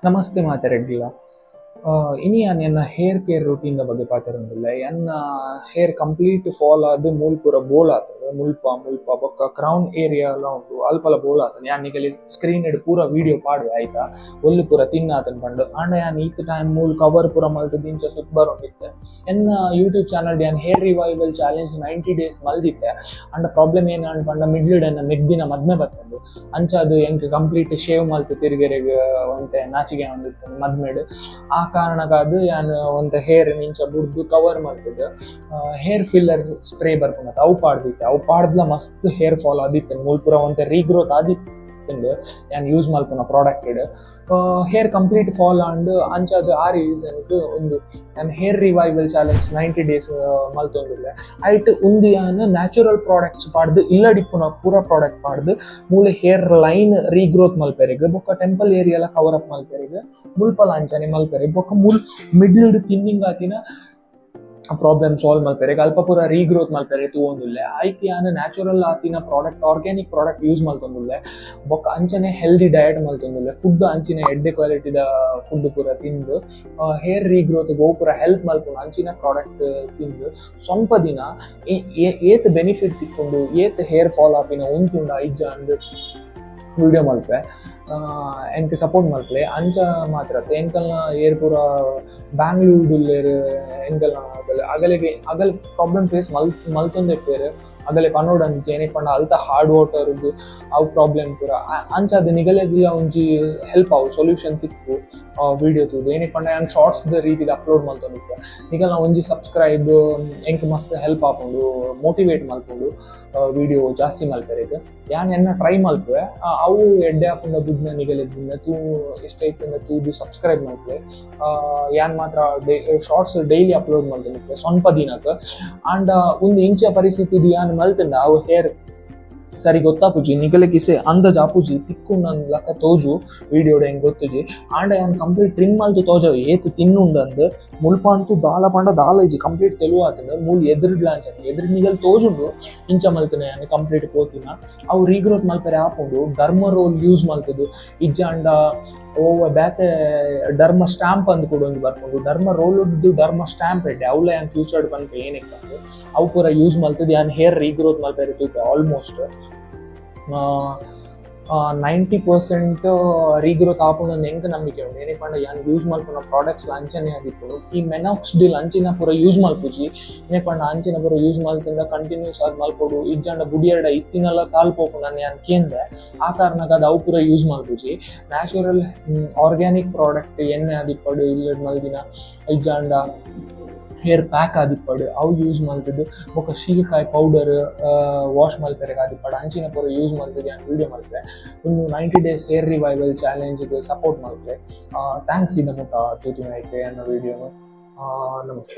ನಮಸ್ತೆ ಮಾತೆರೆಗ್ಲ. ಇನಿ ಯಾನ್ ಎನ್ನ ಹೇರ್ ಕೇರ್ ರೂಟೀನ್ ದ ಬಗ್ಗೆ ಪಾತೆರೊಂದುಲ್ಲೆ. ಎನ್ನ ಹೇರ್ ಕಂಪ್ಲೀಟ್ ಫಾಲ್ ಆದ್ ಮೂಲ್ ಪೂರ ಬೋಲ್ ಆತುಂಡು. ಮುಲ್ಪ ಮುಲ್ಪ ಬೊಕ್ಕ ಕ್ರೌನ್ ಏರಿಯಾ ಲ ಉಂಡು, ಅಲ್ಪಲ ಬೋಲ್ ಆತುಂಡು. ಯಾನ್ ನಿಗಲಿ ಸ್ಕ್ರೀನ್ ಡ್ ಪೂರ ವೀಡಿಯೋ ಪಾಡುವೆ ಆಯ್ತಾ, ಒಲ್ಲು ಪೂರ ತಿನ್ನಾತನ್ ಪಂಡು. ಆಂಡ ಯಾನ್ ಈತ್ ಟೈಮ್ ಮೂಲ್ ಕವರ್ ಪೂರ ಮಲ್ತ್ ದಿಂಚ ಸುತ್ತ ಬರೊಂದಿತ್ತೆ. ಎನ್ನ ಯೂಟ್ಯೂಬ್ ಚಾನಲ್ ಯಾನ್ ಹೇರ್ ರಿವೈವಲ್ ಚಾಲೆಂಜ್ 90 ಡೇಸ್ ಮಲ್ದಿತ್ತೆ. ಆಂಡ ಪ್ರಾಬ್ಲಮ್ ಏನಾಂಡ್ ಪಂಡ ಮಿಡ್ಲ್ ಎನ್ನ ಮೆಗ್ದಿನ ಮದ್ಮೆ ಬತ್ತುಂಡು. ಅಂಚಾದ್ ಎಂಕ್ ಕಂಪ್ಲೀಟ್ ಶೇವ್ ಮಲ್ತ್ ತಿರುಗೆರೆಗ್ ಒಂತೆ ನಾಚಿಗೆ ಒಂದಿತ್ತು ಮದ್ಮೆಡ್. ಆ ಕಾರಣಕ್ಕಾದ್ ಯಾನ್ ಒಂತೆ ಹೇರ್ ನಿಂಚ ಬುಡ್ದು ಕವರ್ ಮಲ್ತುದು ಹೇರ್ ಫಿಲ್ಲರ್ ಸ್ಪ್ರೇ ಬರ್ಪುಂಡತ ಅವು ಪಾಡ್ದಿತ್ತೆ. ಅವು ಪಾಡ್ದ್ಲ ಮಸ್ತ್ ಹೇರ್ ಫಾಲ್ ಆದಿತ್ತೆ. ಮೂಲ್ ಪೂರ ಒಂತೆ ರೀಗ್ರೋತ್ ಆದಿತ್ತುಂಡು ಯಾನ್ ಯೂಸ್ ಮಲ್ಪುನ ಪ್ರಾಡಕ್ಟ್ ಹೇರ್ ಕಂಪ್ಲೀಟ್ ಫಾಲ್ ಆಂಡ್. ಅಂಚಾದ್ ಆ ರೀಸನ್ ಒಂದು ಯಾನ್ ಹೇರ್ ರಿವೈವಲ್ ಚಾಲೆಂಜ್ 90 ಡೇಸ್ ಮಲ್ತೊಂದುಲ್ಲೆ. ಐಟ್ ಉಂದು ಯಾನ್ ನ್ಯಾಚುರಲ್ ಪ್ರಾಡಕ್ಟ್ಸ್ ಪಾಡ್ದು ಇಲ್ಲಡಿಪ್ಪುನ ಪೂರ ಪ್ರಾಡಕ್ಟ್ ಪಾಡ್ದು ಮೂಲ ಹೇರ್ ಲೈನ್ ರೀಗ್ರೋತ್ ಮಲ್ಪೆರೆಗ್ ಬೊಕ್ಕ ಟೆಂಪಲ್ ಏರಿಯಾಲ ಕವರ್ ಅಪ್ ಮಲ್ಪೆರೆಗ್ ಮುಲ್ಪಲ ಅಂಚನೆ ಮಲ್ಪೆರೆಗ್ ಬೊಕ್ಕ ಮೂಲ್ ಮಿಡ್ಲ್ ಥಿನ್ನಿಂಗ್ ಆತಿನ ಪ್ರಾಬ್ಲಮ್ ಸಾಲ್ವ್ ಮಲ್ಪೆರೆಗ್ ಅಲ್ಪ ಪೂರ ರೀಗ್ರೋತ್ ಮಲ್ಪೆರೆ ತೂವೊಂದುಲ್ಲೆ. ಐಕ್ ಯಾನ್ ನ್ಯಾಚುರಲ್ ಆತಿನ ಪ್ರಾಡಕ್ಟ್ ಆರ್ಗ್ಯಾನಿಕ್ ಪ್ರಾಡಕ್ಟ್ ಯೂಸ್ ಮಲ್ತೊಂದುಲ್ಲೆ. ಬೊಕ್ಕ ಅಂಚನೆ ಹೆಲ್ದಿ ಡಯಟ್ ಮಲ್ತೊಂದುಲ್ಲೆ. ಫುಡ್ ಅಂಚಿನ ಎಡ್ಡೆ ಕ್ವಾಲಿಟಿದ ಫುಡ್ ಪೂರ ತಿಂದು ಹೇರ್ ರೀಗ್ರೋತ್ ಬಹು ಪೂರ ಹೆಲ್ಪ್ ಮಲ್ಪುಂಡು. ಅಂಚಿನ ಪ್ರಾಡಕ್ಟ್ ತಿಂದು ಸ್ವಲ್ಪ ದಿನ ಏತ್ ಬೆನಿಫಿಟ್ ತಿಕ್ಕೊಂಡು ಏತ್ ಹೇರ್ ಫಾಲ್ ಆಪಿನ ಉಂತುಂಡ ಇಜ್ಜ ಅಂದ್ ವಿಡಿಯೋ ಮಲ್ಪೆ. ಎಂಕ್ ಸಪೋರ್ಟ್ ಮಲ್ಪಲೆ. ಅಂಚ ಮಾತ್ರ ಎಂಕಲ್ನ ಏರ್ ಪೂರ ಬ್ಯಾಂಗ್ಳೂರ್ಡುಲ್ಲೇರ್ ಎಂಕಲ್ನ ಅಗಲಿಗೆ ಅಗಲ್ ಪ್ರಾಬ್ಲಮ್ ಫೇಸ್ ಮಲ್ತೊಂದಿಪ್ಪೇರ್. ಅಗಲೆ ಪನೋಡ್ ಅಂಚ ಏನಕ್ಕೆ ಪಂಡ ಅಲ್ತ ಹಾರ್ಡ್ ವಾಟರ್ದು ಅವು ಪ್ರಾಬ್ಲಮ್ ಪೂರ ಅಂಚಾದ್ ನಿಗಲೆದಿಲ್ಲ ಒಂಜಿ ಹೆಲ್ಪ್ ಅವು ಸೊಲ್ಯೂಷನ್ ಸಿಕ್ಕು ವಿಡಿಯೋ ತೂದು. ಏನಕ್ಕೆ ಪಂಡ ಯಾನ್ ಶಾರ್ಟ್ಸ್ ದ ರೀತಿಡ್ ಅಪ್ಲೋಡ್ ಮಲ್ತೊಂದಿತ್ತೆ. ನಿಗಲ್ನ ಒಂಜಿ ಸಬ್ಸ್ಕ್ರೈಬ್ ಎಂಕ್ ಮಸ್ತ್ ಹೆಲ್ಪ್ ಆಪುಂಡು, ಮೋಟಿವೇಟ್ ಮಲ್ಪುಂಡು ವಿಡಿಯೋ ಜಾಸ್ತಿ ಮಲ್ಪೆರೆಗ್. ಯಾನ್ ಎನ್ನ ಟ್ರೈ ಮಲ್ಪುವೆ ಅವು ಎಡ್ಡೆ ಆಪುಂಡ ಬುಡ್ನ ನಿಗಲೆದಿನ ತೂ ಇಷ್ಟ ಇತ್ತಂಡ ತೂದು ಸಬ್ಸ್ಕ್ರೈಬ್ ಮಲ್ಪುವೆ. ಯಾನ್ ಮಾತ್ರ ಶಾರ್ಟ್ಸ್ ಡೈಲಿ ಅಪ್ಲೋಡ್ ಮಲ್ತೊಂದಿತ್ತೆ ಸ್ವಲ್ಪ ದಿನಕ್. ಆಂಡ ಉಂದು ಇಂಚ ಪರಿಸ್ಥಿತಿ ಯಾನ್ ಮಲ್ತಂಡ ಅವು ಹೇರ್ ಸರಿ ಗೊತ್ತಾಪುಜಿ, ನಿಗಲೆ ಕಿಸೆ ಅಂದಾಜ್ ಆಪುಜಿ ತಿಕ್ಕು ನನ್ ಲಕ್ಕ ತೋಜು ವಿಡಿಯೋಡ್ ಹೆಂಗ್ ಗೊತ್ತುಜಿ. ಆಂಡ ಯಾನ್ ಕಂಪ್ಲೀಟ್ ಟ್ರಿಮ್ ಮಲ್ತು ತೋಜವು ಏತ್ ತಿನ್ನುಂಡು ಅಂದ್. ಮುಲ್ಪ ಅಂತೂ ದಾಲ ಪಂಡ ದಾಲ ಇಜ್ಜಿ, ಕಂಪ್ಲೀಟ್ ತೆಲುವು ಆತಂಡ್. ಮೂಲ್ ಎದುರುಡ್ಲ ಅಂಚನೆ ಎದುರು ನಿಗಲ್ ತೋಜುಂಡು ಇಂಚ ಮಲ್ತನೆ ಯಾನ್ ಕಂಪ್ಲೀಟ್ ಪೋತಿನ. ಅವು ರೀಗ್ರೋತ್ ಮಲ್ಪೆರೆ ಆಪುಂಡು. ಡರ್ಮ ರೋಲ್ ಯೂಸ್ ಮಲ್ತದು ಇಜ್ಜಾಂಡ ಓವ ಬೇತೆ ಡರ್ಮ ಸ್ಟಾಂಪ್ ಅಂದ್ ಕೂಡ ಒಂಜಿ ಬರ್ಪುಂಡು. ಡರ್ಮ ರೋಲ್ ಡರ್ಮ ಸ್ಟಾಂಪ್ ಎಡ್ಡೆ ಅವ್ಲ ಯಾನ್ ಫ್ಯೂಚರ್ಡ್ ಪನ್ಪೆ ಏನಕ್ಕೆ ಪಂದ್. ಅವು ಪೂರ ಯೂಸ್ ಮಲ್ತದು ಯಾನ್ ಹೇರ್ ರೀಗ್ರೋತ್ ಮಲ್ಪೆರೆ ತೂಪೆ. ಆಲ್ಮೋಸ್ಟ್ 90% ರೀಗ್ರೋತ್ ಆಪುಂಡು ಎಂಕ್ ನಂಬಿಕೆ ಉಂಡು. ಏನಕ್ಕೆ ಪಂಡ ಯಾನ್ ಯೂಸ್ ಮಲ್ಪುನ ಪ್ರಾಡಕ್ಟ್ಸ್ ಅಂಚನೆ ಆದಿಪ್ಪುಂಡು. ಈ ಮೆನಾಕ್ಸ್ಡಿಲ್ ಅಂಚಿನ ಪೂರ ಯೂಸ್ ಮಲ್ಪುಜಿ. ಏನೇ ಪಂಡ ಅಂಚಿನ ಪೂರ ಯೂಸ್ ಮಲ್ತಂಡ ಕಂಟಿನ್ಯೂಸ್ ಆದ್ ಮಲ್ಪೊಡು, ಇಜ್ಜಾಂಡ ಬುಡಿಯಡ ಇತ್ತಿನಲ್ಲ ತಾಲ್ಪೋಪುಂಡು ನಾನು ಯಾನ್ ಕೇಂದೆ. ಆ ಕಾರಣಕ್ಕಾದ್ ಅವು ಪೂರ ಯೂಸ್ ಮಲ್ಪುಜಿ. ನ್ಯಾಚುರಲ್ ಆರ್ಗ್ಯಾನಿಕ್ ಪ್ರಾಡಕ್ಟ್ ಎಣ್ಣೆ ಆದಿಪ್ಪಡು ಇಲ್ಲಡ್ ಮಲ್ದಿನ ಇಜ್ಜಾಂಡ ಹೇರ್ ಪ್ಯಾಕ್ ಆದಿಪ್ಪಡು ಅವು ಯೂಸ್ ಮಲ್ತದು. ಬೊಕ್ಕ ಶೀಗೆಕಾಯಿ ಪೌಡರ್ ವಾಶ್ ಮಲ್ಪೆರೆಗ್ ಆದಿಪ್ಪಡು ಅಂಚಿನ ಪೂರ ಯೂಸ್ ಮಲ್ತದು ಯಾನ್ ವಿಡಿಯೋ ಮಲ್ಪೆ. ಉಂದು 90 ಡೇಸ್ ಹೇರ್ ರಿವೈವಲ್ ಚಾಲೆಂಜ್ಗ್ ಸಪೋರ್ಟ್ ಮಲ್ಪೆ. Thanks ಇದ ಮುಟ್ಟ ತೂತಿನ ಐತೆ ಅನ್ನೋ ವಿಡಿಯೋನು. ನಮಸ್ತೆ.